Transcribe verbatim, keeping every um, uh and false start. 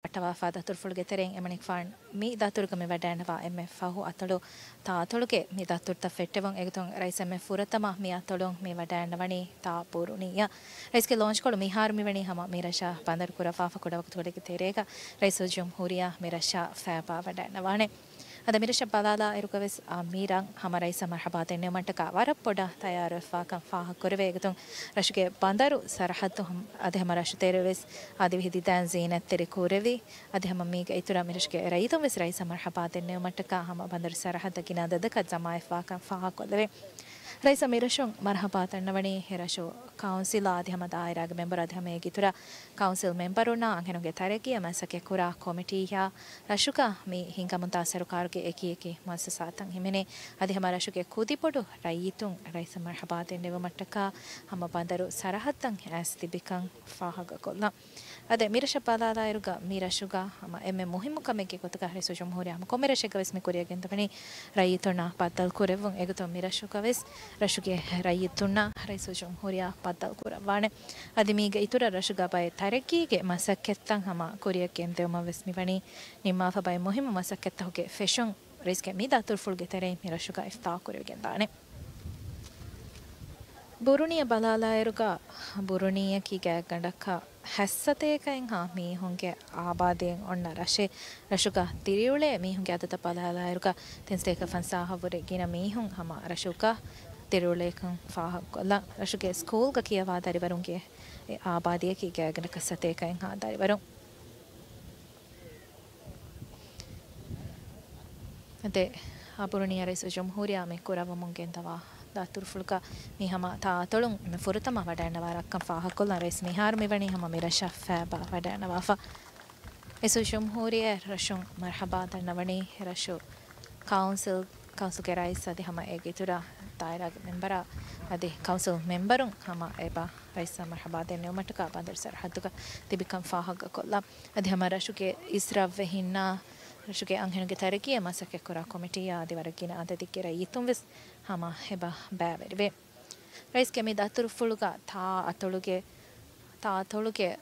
ވައްޓަވާފާ ދަތުރުފުޅުގެ ތެރެއިން އެމަނިކުފާނު މި ދަތުރުގަ މި ވަޑައިންނަވާ އެންމެ ފަހު އަތޮޅު ތާ އަތޮޅުގެ މި ދަތުރުތައް ފެއްޓެވުން. އެގޮތުން ރައީސް އެންމެ ފުރަތަމަ މި އަތޮޅުން މި ވަޑައިންނަވަނީ ތާ ބުރުނީއަށް. ރައީސްގެ ލޯންޗްކޮޅު މިހާރު މިވަނީ ހަމަ މި ރަށަށް ބަނދަރު ކުރައްވާފަ ކުޑަވަގުތުކޮޅެއްގެ ތެރޭގަ ރައީސުލްޖުމްހޫރިއްޔާ މި ރަށަށް ފައިބާ ވަޑައިންނަވާނެ. އަދި މި ރަށަށް ބަލާލާއިރުގަވެސް އާ މި ރަށް ހަމަ ރައީސަށް މަރްހަބާ ދެންނެވުމަށްޓަކާ ވަރަށް ބޮޑަށް ތައްޔާރުވެފާކަން ފާހަގަކުރެވޭ. އެގޮތުން ރަށުގެ ބަނދަރު ސަރަހައްދު ހަމަ އަދި ހަމަ ރަށުތެރެވެސް އާ ދިވެހި ދިދައިން ޒީނަތްތެރި ކުރެވި. އަދި ހަމަ މީގެ އިތުރަށް މިރަށުގެ ރައްޔިތުން ވެސް ރައީސަށް މަރްހަބާ ދެންނެވުމަށްޓަކާ ހަމަ ބަނދަރު ސަރަހައްދަށް ގިނަ އަދަދަކަށް ޖަމާވެފާކަން ފާހަގަކޮށްލެވޭ. ރައީސަށް މިރަށުން މަރްހަބާ ދަންނަވަނީ ރަށު ކައުންސިލާ އަދި ހަމަ ދާއިރާގެ މެމްބަރު އަދި ހަމަ އޭގެ އިތުރަށް ކައުންސިލް މެމްބަރުންނާ އަންހެނުންގެ ތަރައްގީއަށް މަސައްކަތްކުރާ ކޮމިޓީއާ ރަށުގަ މި ހިނގަމުންދާ ސަރުކާރުގެ އެކި އެކި މުއައްސަސާތައް ހިމެނޭ. އަދި ހަމަ ރަށުގެ ކުދިބޮޑު ރައްޔިތުން ރައީސަށް މަރްހަބާ ދެންނެވުމަށްޓަކާ ހަމަ ބަނދަރު ސަރަހައްދަށް އައިސް ތިބިކަން ފާހަގަކޮށްލަން. އަދި މިރަށަށް ބަލާލާއިރުގަ މި ރަށުގަ ހަމަ އެންމެ މުހިއްމު ކަމެއްގެ ގޮތުގަ ރައީސުލްޖުމްހޫރިއްޔާ ހަމަ ކޮންމެ ރަށެއްގަވެސް މި ކުރިއަށް ގެންދަވަނީ ރައްޔިތުންނާ ބައްދަލުކުރެއްވުން. އެގޮތުން މި ރަށުގަވެސް ރަށުގެ ރައްޔިތުންނާ ރައީސުލްޖުމްހޫރިއްޔާ ބައްދަލުކުރައްވާނެ. އަދި މީގެ އިތުރަށް ރަށުގަ ބައެއް ތަރައްގީގެ މަސައްކަތްތައް ހަމަ ކުރިއަށް ގެންދެވުމަށް ވެސް މިވަނީ ނިންމާފަ ބައެއް މުހިއްމު މަސައްކަތްތަކުގެ ފެށުން ރައީސްގެ މި ދަތުރުފުޅުގެ ތެރެއިން މި ރަށުގަ އިފްތާ ކުރެވިގެންދާނެ. ބުރުނީއަށް ބަލާލާއިރުގަ ބުރުނީއަކީ ގާތްގަނޑަކަށް ހަތް ސަތޭކައެއްހާ މީހުންގެ އާބާދީއެއް އޮންނަ ރަށެއް. ރަށުގަ ދިރިއުޅޭ މީހުންގެ އަދަދަށް ބަލާލާއިރުގަ ތިން ސަތޭކަ ފަންސާހަށް ވުރެ ގިނަ މީހުން ހަމަ ރަށުގަ ދިރިއުޅޭކަން ފާހަގަކޮށްލަން. ރަށުގެ ސްކޫލްގަ ކިޔަވާ ދަރިވަރުންގެ އެ އާބާދީއަކީ ގާތްގަނޑަކަށް ސަތޭކައެއްހާ ދަރިވަރުން. އަދި ބުރުނީއަށް ރައީސުލްޖުމްހޫރިއްޔާ މި ކުރައްވަމުން ގެންދަވާ ދަތުރުފުޅުގަ މީ ހަމަ ތާ އަތޮޅުން އެންމެ ފުރަތަމަ ވަޑައިންނަވާ ރަށްކަން ފާހަގަކޮށްލަން. ރައީސް މިހާރު މިވަނީ ހަމަ މި ރަށަށް ފައިބާ ވަޑައިންނަވާފަ. ރައީސުލްޖުމްހޫރިއްޔާ ރަށުން މަރްހަބާ ދަންނަވަނީ ރަށު ކައުންސިލް، ކައުންސިލްގެ ރައީސް އަދި ހަމަ އޭގެ އިތުރަށް ދާއިރާގެ މެމްބަރާ އަދި ކައުންސިލް މެމްބަރުން ހަމަ އެބަ ރައީސަށް މަރްހަބާ ދެންނެވުމަށްޓަކާ ބަނދަރު ސަރަހައްދުގަ ތިބިކަން ފާހަގަކޮށްލަން. އަދި ހަމަ ރަށުގެ އިސްރަށްވެހިންނާ ރަށުގެ އަންހެނުންގެ ތަރައްގީއަށް މަސައްކަތްކުރާ ކޮމިޓީއާ އަދި ވަރަށް ގިނަ އަދަދެއްގެ ރައްޔިތުން ވެސް ހަމަ އެބަ ބައިވެރިވޭ. ރައީސްގެ މި ދަތުރުފުޅުގަ ތާ އަތޮޅުގެ، ތާ އަތޮޅުގެ